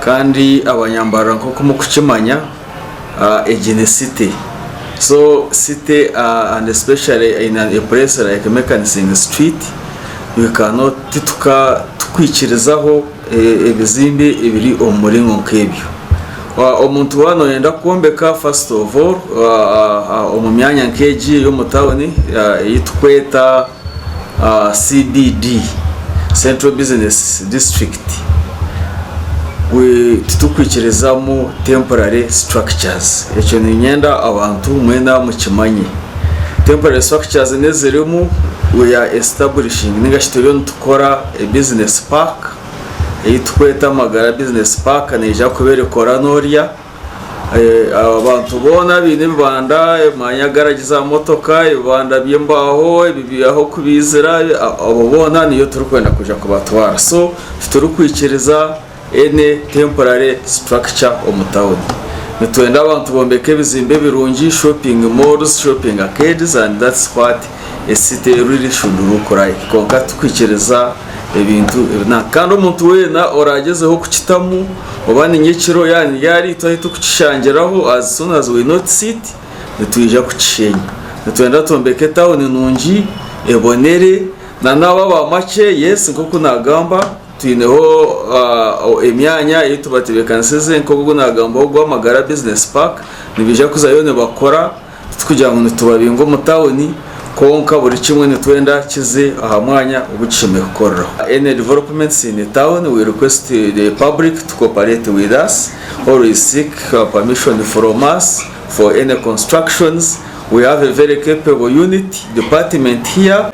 Kandi abanyambarara nk'oku murikukimanya egi ni city so city and especially in a place like Mekanising street we cannot tituka tukwikirizaho ebizimbe ebiri omu muringo nk'ebyo. Omuntu waaba noyenda kwombeka first of all omu myanya nk'egi ey'omu tawuni ei turikweta CBD, Central Business District, titurikwikirizamu temporary structures. Ekyo niinyenda abantu mwena mukimanye. Temporary structures n'ezirimu we are establishing ninga shi turiyo nitukora a business park ei turikweta Amagara Business Park neija kuba erikora n'orya. Abantu boona abaine ebibanda, manya garagi za motoka, ebibanda by'embaaho, ah'okubaizira, abo boona niyo turikwenda kwija kubatwara. So titurikwikiriza any temporary structure omu tawuni. Nitwenda abantu bombeke ebizimbe birungi, shopping malls, shopping arcades and that's what a city really should look like. Kwonka titukwikiriza ebintu ebi na kandi omuntu weena oragyezeho kukitamu oba ni nyekiro yaaba ni ryari itwe ahu turikukishangiraho as soon as we notice it nitwija kukishenya. Nitwenda twombeke etawuni nungi ebonere na n'abo aba makye yes nk'oku naagamba twineho emyanya ei tubatebeekanisize nk'ogu ogu naagambaho ogw'Amagara Business Park nibaija kuzayo nibakora. Titikugira ngu nitubabinga omu tawuni, kwonka buri kimwe nitwenda kize aha mwanya ogu kishemereire kukoreraho. Any developments in town, we request the public to cooperate with us, always seek permission from us for any constructions. We have a very capable unit, department here.